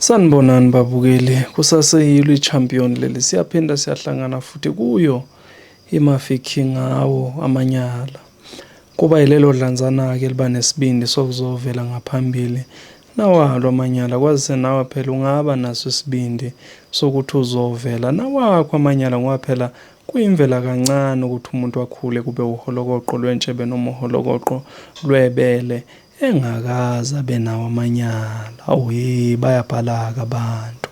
Sanibonani babukeli, kusaseyilo i-champion leli, siyaphinda siyahlangana futhi kuyo iMafikhi ngawo amanyala. Kuba yilelo dlanzana-ke eliba nesibindi sokuzovela ngaphambili nawalo amanyala, kwazise nawe phela ungaba naso isibindi sokuthi uzovela nawakho amanyala ngoba phela kuyimvela kancane ukuthi umuntu akhule kube uholokoqo lwentshebe noma uholokoqo lwebele engakaze abe nawo amanyala. Awu he, bayabhala-ke abantu.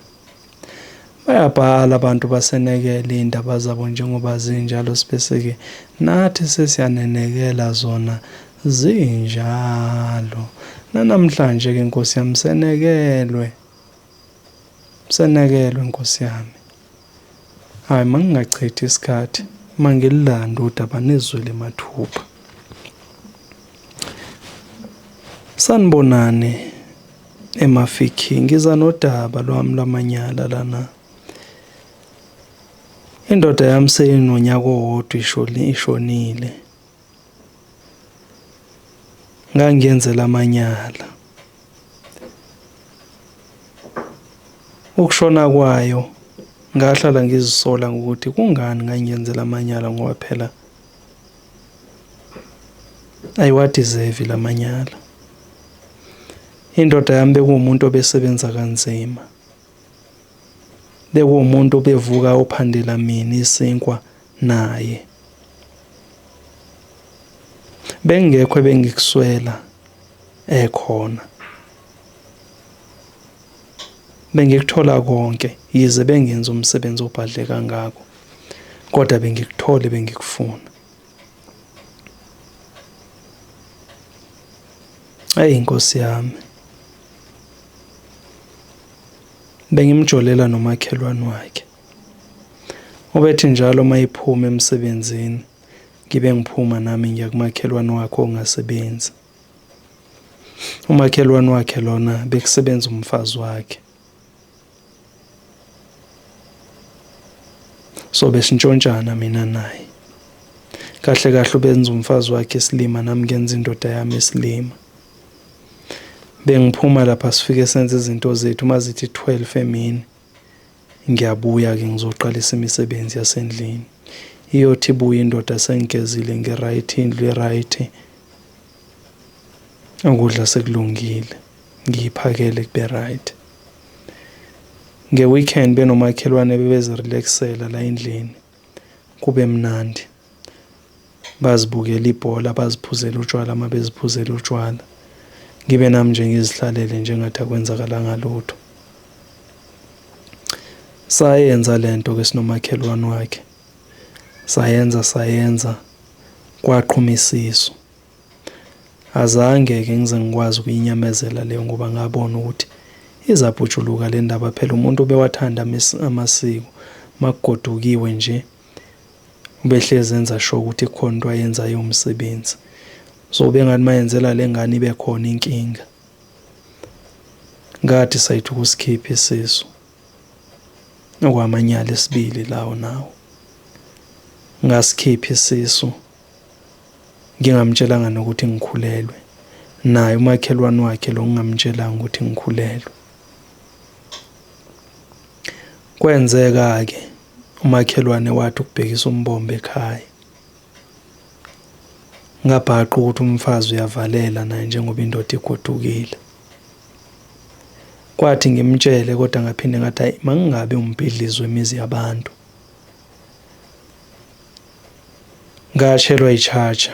Bayabhala abantu basenekele iy'ndaba zabo njengoba zinjalo sibese-ke nathi sesiyanenekela zona zinjalo. Nanamhlanje-ke Nkosi yami senekelwe, senekelwe Nkosi yami. Hhayi mangingachithi isikhathi mangililande udaba nizwele mathupha. Sanibonani eMafikhi, ngiza nodaba lwami lwamanyala lana. Indoda yami seyinonyaka owodwa ishonile. Ngangiyenzela amanyala. Ukushona kwayo ngahlala ngizisola ngokuthi kungani ngangiyenzela amanyala ngoba phela ayiwadizevi la manyala. Indoda yami bekuwumuntu obesebenza kanzima. Bekuwumuntu obevuka ophandela mina isinkwa naye. Bengekho ebengikuswela ekhona. Bengikuthola konke yize bengenza umsebenzi obhadle kangako kodwa bengikuthola ebengikufuna. Eyi Nkosi yami. Bengimjolela nomakhelwane wakhe. Ubethi njalo uma ephuma emsebenzini ngibe ngiphuma nami ngiya kumakhelwane wakhe ongasebenzi. Umakhelwane wakhe lona bekusebenza umfazi wakhe. So besintshontshana mina naye. Kahle kahle ubenza umfazi wakhe isilima nami ngenza indoda yami isilima. Bengiphuma lapha sifike senze izinto zethu uma zithi 12 emini. Ngiyabuya-ke ngizoqalisa imisebenzi yasendlini. Iyothi ibuye indoda sengigezile ngi-right, indlu i-right, ukudla sekulungile, ngiyiphakele kube right. Nge-weekend benomakhelwane bebezi-relax-ela la endlini, kube mnandi. Bazibukele ibhola, baziphuzele utshwala uma beziphuzela utshwala. Ngibe nami nje ngizihlalele nje engathi akwenzakalanga lutho. Sayenza le nto-ke sinomakhelwane wakhe. Sayenza sayenza kwaqhuma isisu. Azange-ke ngize ngikwazi ukuyinyamezela leyo ngoba ngabona ukuthi izabhujuluka le ndaba phela umuntu ubewathanda amasiko makugodukiwe nje ubehlezi enza sure ukuthi kukhona into ayenzayo iwumsebenzi. So ubengathi mayenzela le ngane ibe khona inkinga. Nga-decide ukusikhipha isisu. Okwamanyala esibili lawo nawo. Ngasikhipha isisu ngingamtshelanga nokuthi ngikhulelwe. Naye umakhelwane wakhe lo ngingamtshelanga ukuthi ngikhulelwe. Kwenzeka-ke umakhelwane wathi ukubhekisa umbombo ekhaya. Ngabhaqa ukuthi umfazi uyavalela naye njengoba indoda igodukile. Kwathi ngimtshele kodwa ngaphinde ngathi hayi mangingabi umbhidlizi wemizi yabantu. Ngashelwa i-charger.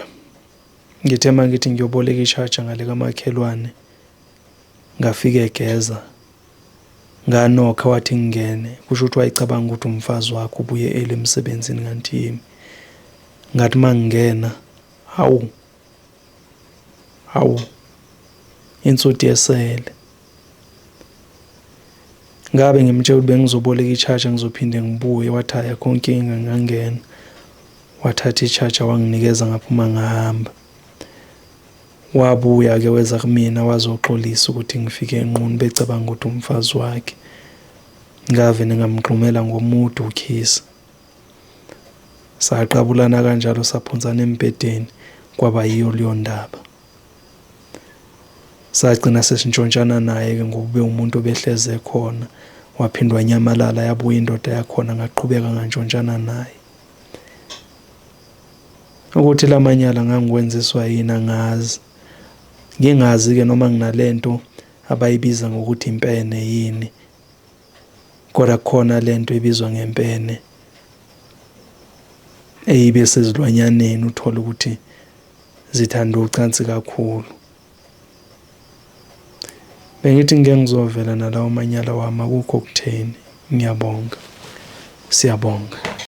Ngithe uma ngithi ngiyoboleka i-charger ngale kamakhelwane ngafika egeza. Nganokha wathi ngingene kusho ukuthi wayecabanga ukuthi umfazi wakhe ubuye early emsebenzini kanti yimi. Ngathi uma ngingena hawu hawu insudi yesele. Ngabe ngimtshela ukuthi bengizoboleka i-charger ngizophinde ngibuye wathi hhayi akho nkinga ngangena. Wathatha i-charger wanginikeza ngaphuma ngahamba. Wabuya-ke weza kumina wazoxolisa ukuthi ngifike enqunu becabanga ukuthi umfazi wakhe. Ngavele ngamgxumela ngomude ukhisa. Saqabulana kanjalo saphonsana embhedeni kwaba yiyo leyo ndaba. Sagcina sesintshontshana naye-ke ngoba ubewumuntu obehlezi ekhona. Waphinde wanyamalala yabuya indoda yakhona ngaqhubeka ngantshontshana naye. Ukuthi la manyala ngangiwenziswa yini angazi. Ngingazi-ke noma nginalento abayibiza ngokuthi impene yini. Kodwa kukhona lento ebizwa ngempene eyibe sezilwanyaneni uthole ukuthi zithanda ucansi kakhulu. Bengithi ngike ngizovela nalawo manyala wami akukho okutheni. Ngiyabonga. Siyabonga.